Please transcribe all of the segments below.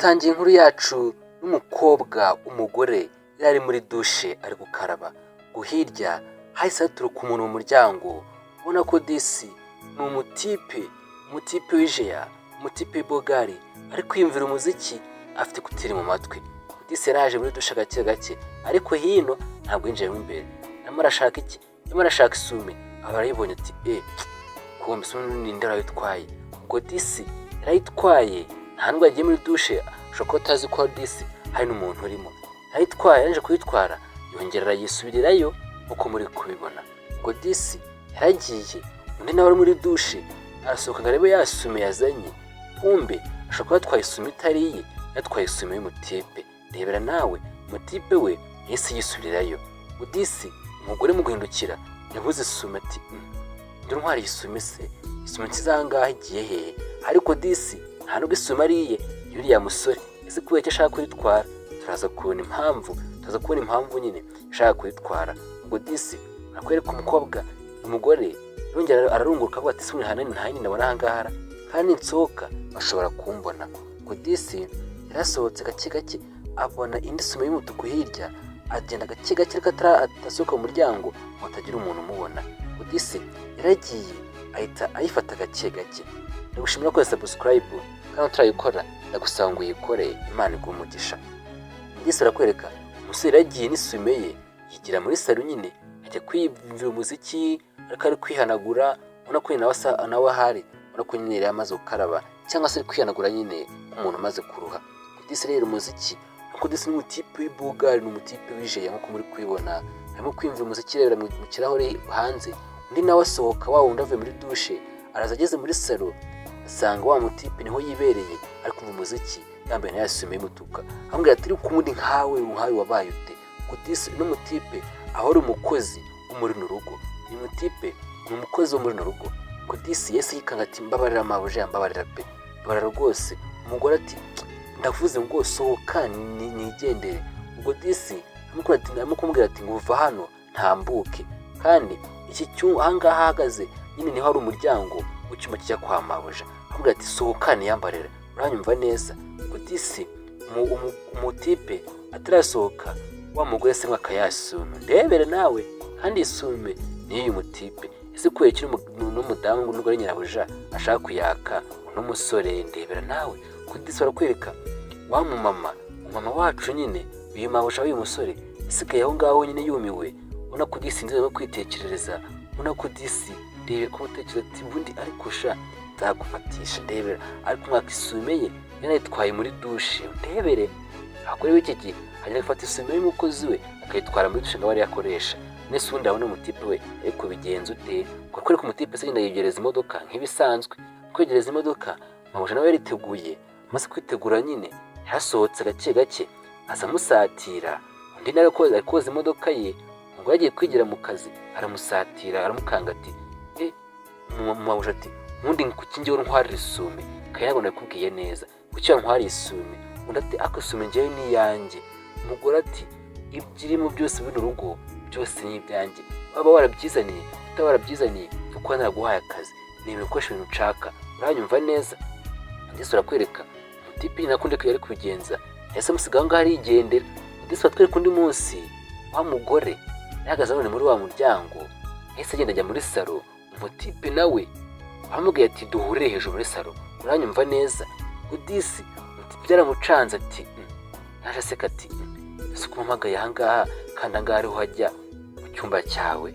Dutangiye inkuru yacu n'umukobwa, umugore yari ari muri dushe ari gukaraba, ngo hirya hahise haturuka umuntu mu muryango, ubona ko disi ni umutipe, umutipe w'ijeya, umutipe w'ibogari, ari kwiyumvira umuziki afite écouteurs mu matwi. Disi yaraje muri dushe gake gake, ariko hino ntabwo yinjiyemo imbere. Arimo arashaka iki? Arimo arashaka isume, aba arayibonye ati: "E, kumbe isume ninde arayitwaye?" Ubwo disi yarayitwaye, nta nubwo yagiye muri dushe, ashobora kuba atazi ko disi hari n'umuntu urimo. Yarayitwaye, yarangije kuyitwara yongera arayisubirirayo nk'uko muri kubibona. Ubwo disi yaragiye, undi nawe ari muri dushe arasohoka ngo arebe ya sume yazanye, kumbe ashobora kuba yatwaye isume itari iye, yatwaye isume y'umutipe. Rebera nawe, umutipe we yahise yisubirirayo. Disi umugore mu guhindukira yabuze isume, ati: "Ndi ntwari isume se, isume nsize aha ngaha igiye hehe?" Ariko disi nta nubwo isume ari iye, y'uriya musore. Ese kubera icyo ashaka kuyitwara? Turaza kubona impamvu, turaza kubona impamvu nyine ashaka kuyitwara. Ubwo disi akwereka umukobwa, umugore yongera ararunguruka avuga ati: "Ese hanini nta yindi ndabona aha ngaha, kandi nsohoka bashobora kumbona." Ubwo disi yarasohotse gake gake, abona indi sume y'umutuku hirya, agenda gake gake ariko atasohoka mu muryango ngo hatagira umuntu umubona. Ubwo disi yaragiye ahita ayifata gake gake. Ndagushimira ko subscribe, kandi utarayikora ndagusaba ngo uyikore, Imana iguhe umugisha. Disi arakwereka umusore yaragiye n'isume ye, yigira muri salo nyine, ajya kwiyumvira umuziki ariko ari kwihanagura, ubona ko nawe asa nawe ahari, ubona ko nyine yari amaze gukaraba cyangwa se ari kwihanagura nyine nk'umuntu umaze kuruha. Disi rero umuziki, ariko disi ni umutipe w'ibugari, ni umutipe w'ijeya nk'uko muri kubibona, arimo kwiyumvira umuziki arebera mu kirahure hanze. Undi nawe asohoka, wa wundi avuye muri dushe, araza ageze muri salo asanga wa mutipe niho yibereye, ari kumva umuziki yambaye nayo isume y'umutuku. Amubwira ati: "Ariko ubundi nkawe wabaye ute?" Ngo disi n'umutipe aho ari umukozi wo muri runo rugo, uyu mutipe ni umukozi wo muri runo rugo. Ngo disi yese yikanga ati: "Mbabarira mabuja, mbabarira pe, mbabarira rwose." Umugore ati: "Ndavuze ngo sohoka nigendere." Ubwo disi arimo kumubwira ati ngo uva hano ntambuke, kandi iki cyumba ahangaha ahagaze nyine niho hari umuryango w'icyumba kijya kwa mabuja. Aramubwira ati: "Sohoka niyambarire, uranyumva neza?" Ubwo disi umutipe atarasohoka, wa mugore se akayasume, ndebere nawe, kandi isume niyo mutipe. Ese kubera iki n'umudamu nubwo ari nyirabuja ashaka kuyaka uno musore? Ndebera nawe, ko disi barakwereka wa mumama, umumama wacu nyine, uyu mabuja w'uyu musore isigaye aho ngaho nyine yumiwe, ubona ko disi nziza no kwitekerereza, ubona ko disi rebe ko utekereza ati: "Ubundi ariko sha nzagufatisha." Ndebera, ariko umwaka isume ye yanayitwaye muri dushe. Ndebere abagore b'iki gihe, hanyuma agafata isume y'umukozi we akayitwara muri dushe ngo abe ariyo akoresha. Nese ubundi abona umutipe we ariko bigenza ute? Ngo akwereke umutipe se agenda yegereza imodoka nk'ibisanzwe. Kwegereza imodoka, mabuja nawe yariteguye. Amaze kwitegura nyine yarasohotse gake gake aza amusatira. Undi nawe ari koza imodoka ye, ngo yagiye kwigira mu kazi, aramusatira, aramukanga ati: "E mabuja," ati: "Ubundi kuki njyewe ntwarira isume? Kandi ntabwo nabikubwiye neza, kuki wantwariye isume?" Undi ati: "Ako isume njyewe ni iyanjye." Umugore ati: "Ibirimo byose bino rugo byose ni ibyanjye, waba warabyizaniye utaba warabyizaniye, kuko naraguhaye akazi, ni ibikoresho ibintu nshaka, uranyumva neza?" Ndetse urakwereka umutipe nyine akundi yari kubigenza, yahise amusiga aho ngaho arigendera. Ndetse batwereka undi munsi, wa mugore yahagaze none muri wa muryango, yahise agenda ajya muri salo. Umutipe nawe aramubwiye ati: "Duhurire hejuru muri salo, uranyumva neza?" Udisi byaramucanze ati: Yaje aseka ati: "Ese ko umpamagaye ahangaha, kandi ahangaha ariho hajya mu cyumba cyawe?"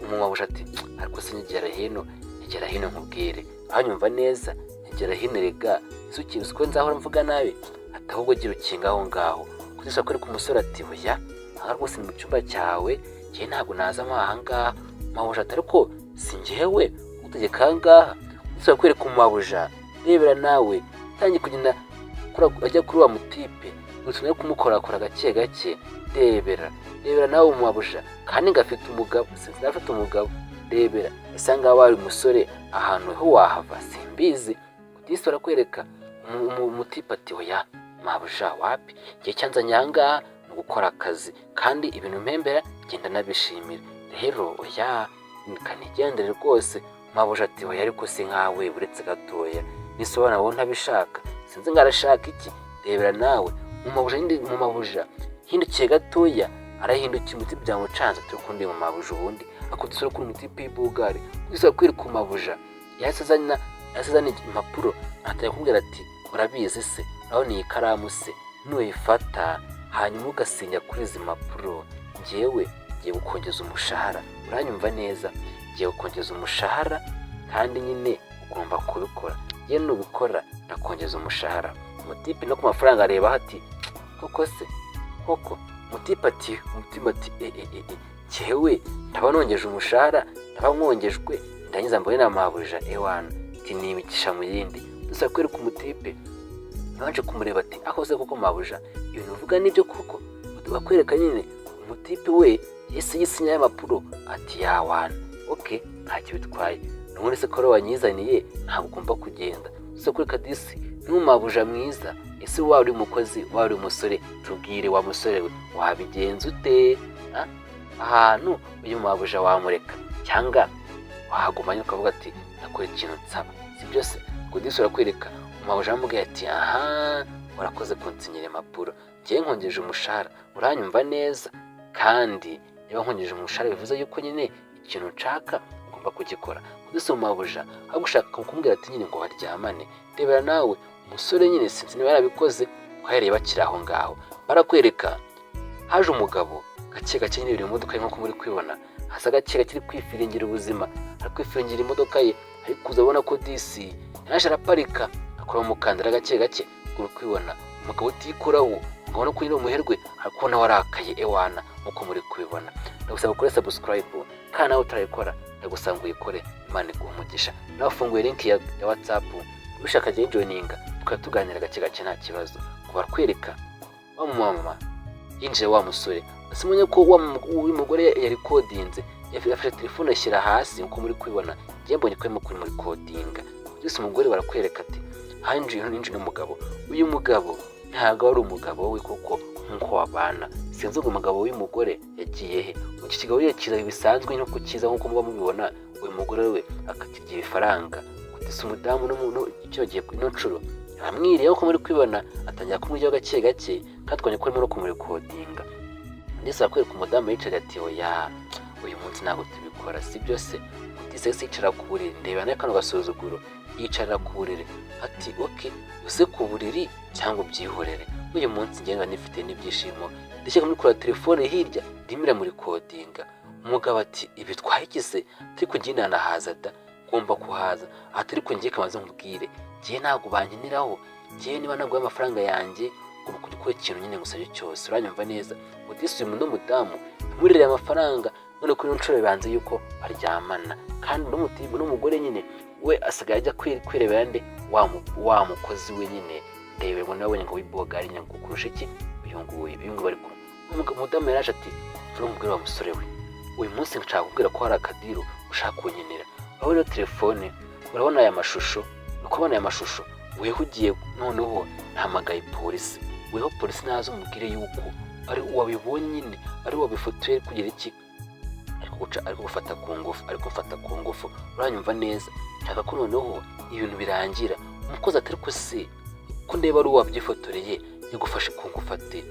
Umumabuja ati: "Ariko se nyegera hino, nyegera hino nkubwire, uranyumva neza? Nyegera hino rega. Ese uzi ko nzahora mvuga nabi?" Ati: "Ahubwo gira ukinga aho ngaho." Kudusha kwereka umusore ati: "Oya, aha rwose ni mu cyumba cyawe, njyewe ntabwo naza mo ahangaha." Mabuja ati: "Ariko si njyewe utegeka ahangaha." Gusa kwereka umumabuja, rebera nawe, utangiye kugenda ajya kuri wa mutipe, gusa no kumukorakora gake gake. Rebera, rebera nawe umumabuja, kandi ngafite umugabo, sinzi afite umugabo. Rebera, ese ngaho wari umusore ahantu ho wahava? Simbizi. Disi barakwereka umutipe ati: "Oya mabuja, wapi, igihe cyanzanye ahangaha ni ugukora akazi, kandi ibintu mpembera genda nabishimira, rero oya, kanigendere rwose." Mabuja ati: "Oya, ariko si nkawe, uretse gatoya nisobanura wowe ntabishaka, sinzi ngo arashaka iki." Rebera nawe mu mabuja, mu mabuja hindukiye gatoya, arahindukiye, umuti byamucanze, turi kundi mu mabuja. Ubundi akudusura kuri umutipe y'ibugari gusa kwereka mabuja, yahise azana impapuro, atangira kumubwira ati: "Urabizi se, urabona iyi karamu se, nuyifata hanyuma ugasinya kuri izi mpapuro, njyewe ngiye gukongeza umushahara. Uranyumva neza? Ngiye gukongeza umushahara, kandi nyine ugomba kubikora. Yewe, nubikora ndakongeza umushahara." Umutipe no ku mafaranga areba ati: "Koko se koko?" Umutipe ati, umutima ati: "E e e e, njyewe ndaba nongeje umushahara, ndaba mwongejwe, ndangiza mbone na mabuja. Ewana, ati ni imigisha mu yindi." Gusa kwereka umutipe yabanje kumureba ati: "Aho se koko mabuja, ibintu uvuga nibyo koko?" Bakwereka nyine umutipe we yahise yisinya y'amapuro ati: "Yawana, okay, ntacyo bitwaye. Nubundi se ko wanyizaniye, ntabwo ugomba kugenda." Gusa kuri kadisi n'umabuja mwiza. Ese waba uri umukozi, waba uri umusore, tubwire wa musore we, wabigenza ute? Ahantu uyu mabuja wamureka cyangwa wahagumanye ukavuga ati: 'Ndakora ikintu nsaba'? Si byose kudisi. Urakwereka umabuja amubwiye ati: "Aha, urakoze kunsinyira impapuro, ngiye nkongeje umushahara, uranyumva neza? Kandi niba nkongeje umushahara, bivuze yuko nyine ikintu nshaka ugomba kugikora." Kudisi mabuja aho gushaka kumubwira ati nyine ngo baryamane. Rebera nawe umusore nyine, sinzi niba yarabikoze. Uhereye bakiri aho ngaho, barakwereka haje umugabo gake gake nyine, biri mu modoka ye nk'uko muri kubibona. Hasa gake gake ari kwifiringira ubuzima, ari kwifiringira imodoka ye, ari kuza abona ko disi yaje, araparika, akora umukandara gake gake. Uri kubibona umugabo utikoraho, ukabona ko nyine umuherwe, ariko ubona warakaye. Ewana, nk'uko muri kubibona, ndagusaba gukora subscribe, kandi nawe utarayikora ndagusaba ngo uyikore. Imana iguhe umugisha. Nawe ufunguye link ya WhatsApp, ushaka jya joininga, tukaba tuganira gake gake, nta kibazo. Ngo barakwereka wa mumama yinjiye, wa musore asimenye ko wa uyu mugore yari kodinze, yafashe telefone ashyira hasi. Nkuko muri kubibona, njye mbonye ko arimo kurikodinga byose. Umugore barakwereka ati hinjiye hinjiye n'umugabo. Uyu mugabo ntabwo ari umugabo we kuko nk'uko wabana, sinzi ngo umugabo w'uyu mugore yagiye he. Iki kigabo iyo kiza bisanzwe nkuko kiza, nk'uko muba mubibona, uyu mugore we akakirya ibifaranga kugeza umudamu icyo gihe ino nshuro aramwiriye. Nkuko muri kubibona, atangira kumuryaho gake gake, kandi twabonye ko arimo no kumurikodinga. Ndetse arakwereka umudamu yicaye ati: "Oya, uyu munsi ntabwo tubikora, si byo se?" Utise se yicara ku buriri. Ndeba nawe kano gasuzuguro, yicara ku buriri ati: "Okay, uze ku buriri cyangwa ubyihorere. Uyu munsi ngenda nifite n'ibyishimo." Ndetse muri kura telefone hirya irimo iramurikodinga. Umugabo ati: "Ibi twayigize, ariko njye nanahaza da, ngomba kuhaza." Ati: "Ariko ngiye kamaze nkubwire, ngiye ntabwo bankeneraho. Ngiye niba naguye amafaranga yanjye, ugomba kujya ukora ikintu nyine ngusabye cyose. Uranyumva neza?" Utise uyu n'umudamu yamuririye amafaranga, none kuri ino nshuro bibanze yuko baryamana. Kandi n'umugore nyine we asigaye ajya kwirebera nde? Wa mukozi we nyine. Ndebe ngo nawe ngo wibogari nyine ngo kurusha iki uyu nguyu, uyu nguyu bari kumwe. Umudamu yaraje ati: "Turamubwira wa musore we, uyu munsi nshaka kubwira ko hari akadiru ushaka kunkenera. Urabona ino telefone, urabona aya mashusho, uri kubona aya mashusho? Weho ugiye noneho nahamagaye polisi. Weho polisi naza umubwire yuko ari wabibonye nyine, ari wabifotoye kugira iki, ari kuguca, ari kugufata ku ngufu, ari gufata ku ngufu. Uranyumva neza? Nshaka ko noneho ibintu birangira." Umukozi ati: "Ariko se ko ndeba ari uwabyifotoreye yagufashe ku ngufu?" Ati,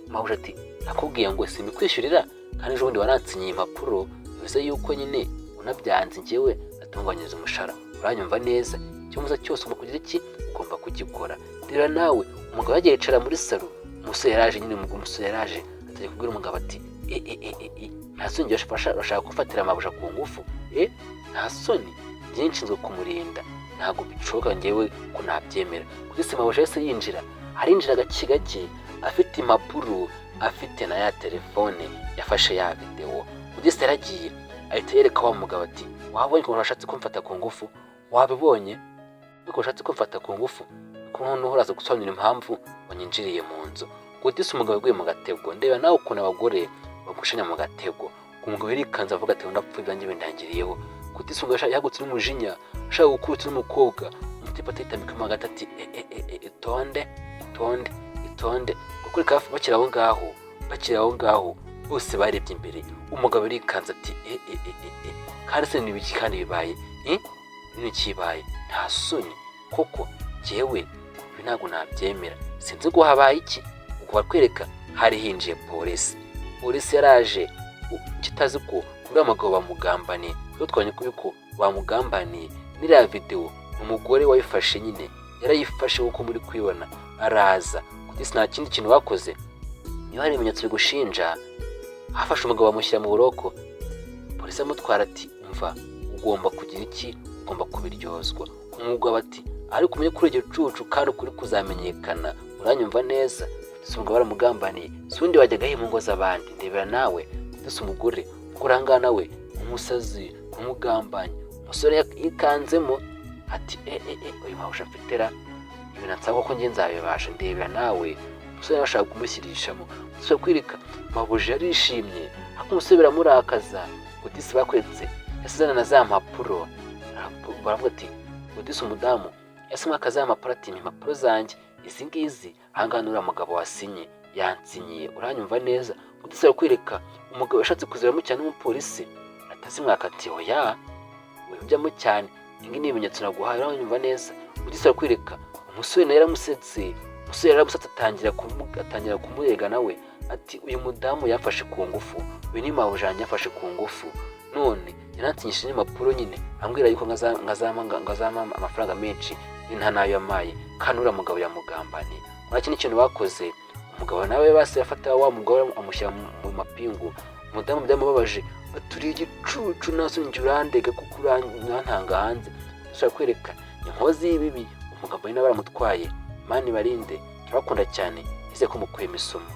mabuja ati: "Nakubwiye ngo simikwishyurira, kandi ejo bundi waransinyiye impapuro, bivuze yuko nyine unabyanze njyewe atunganyiriza umushahara. Uranyumva neza? Icyo mvuze cyose ugomba kugira iki, ugomba kugikora." Rero nawe umugabo yagiye yicara muri salo. Umusore yaraje nyine, umusore yaraje atangiye kubwira umugabo ati: "E e e e e, nta soni, bashaka gufatira amabuja ku ngufu? E, nta soni? Njye nshinzwe kumurinda, ntabwo bishoboka njyewe ko nabyemera." Kuri mabuja yahise yinjira, arinjira gake gake, afite impapuro, afite na ya telefone yafashe ya videwo. Udise yaragiye ahita yereka wa mugabo ati: "Wabonye ukuntu washatse kumfata ku ngufu? Wabibonye ariko washatse kumfata ku ngufu, ko noneho uraza gusobanura impamvu wanyinjiriye mu nzu?" Udise umugabo yaguye mu gatego. Ndeba nawe ukuntu abagore bagushanya mu gatego. Umugabo yarikanze, avuga ati: "Ndapfuye, ibyanjye bindangiriyeho." Kutise umugabo yahagutse n'umujinya, ashaka gukubita n'umukobwa. Umutipe atitambikamo hagati ati: "E e e e, itonde, itonde, itonde." Kuko reka bakiri aho ngaho, bakiri aho ngaho, bose barebye imbere. Umugabo yarikanze ati: "E e e e e, kandi se ni ibiki kandi bibaye? Eh, ni kibaye? Nta soni koko? Jyewe ibi ntabwo nabyemera." Sinzi ngo habaye iki. Ubwo bakwereka hari hinjiye polisi. Polisi yaraje kitazi ko uriya mugabo bamugambaniye. Rero twabonye ko bamugambaniye. N'iriya videwo umugore wayifashe nyine yarayifashe nk'uko muri kubibona, araza kugeza nta kindi kintu bakoze. Niba hari ibimenyetso bigushinja, hafashe umugabo bamushyira mu buroko. Polisi amutwara ati: "Umva, ugomba kugira iki? Ugomba kubiryozwa." Umugabo ati: "Ariko umenye kuri igicucu kandi ukuri kuzamenyekana, uranyumva neza?" Ndetse umugabo baramugambaniye. Si ubundi wajyaga mu ngo z'abandi? Ndebera nawe. Ndetse umugore ukora ahangaha nawe umusazi, umugambanyi. Umusore yikanzemo ati: "E e e, uyu mabusha mfitera ibintu ansaba ko njye nzabibasha." Ndebera nawe, umusore nawe ashaka kumushyirishamo. Umusore kwirika mabuja yarishimye, ariko umusore biramurakaza. Udisi bakwetse yasizana na za mpapuro, baravuga ati udisi umudamu yasimwaka za mpapuro, ati: "Impapuro zanjye izi ngizi, ahangaha nuriya mugabo wasinye, yansinyiye, uranyumva neza?" Udisi arakwereka umugabo yashatse kuzibamo cyane n'umupolisi atazimwaka, ati: "Oya, wibijyamo cyane, iyi ni ibimenyetso naguhaye, uranyumva neza?" Udisi arakwereka umusore nawe yaramusetse. Umusore yaramusetse, atangira kumurega nawe ati: "Uyu mudamu yafashe ku ngufu, uyu ni mabuja yanjye, yafashe ku ngufu, none yaransinyishije n'impapuro nyine ambwira yuko ngazampa amafaranga menshi, nta nayo yamaye, kandi uriya mugabo yamugambaniye." Muri kino kintu bakoze, umugabo nawe basi afata wa mugore amushyira mu mapingu. Umudamu byamubabaje, baturiye igicucu, nawe urandega kuko urantanga hanze. Dushobora kwereka inkozi y'ibibi, umugabo nawe baramutwaye. Imana ibarinde, turabakunda cyane, ese ko mukuyemo isomo.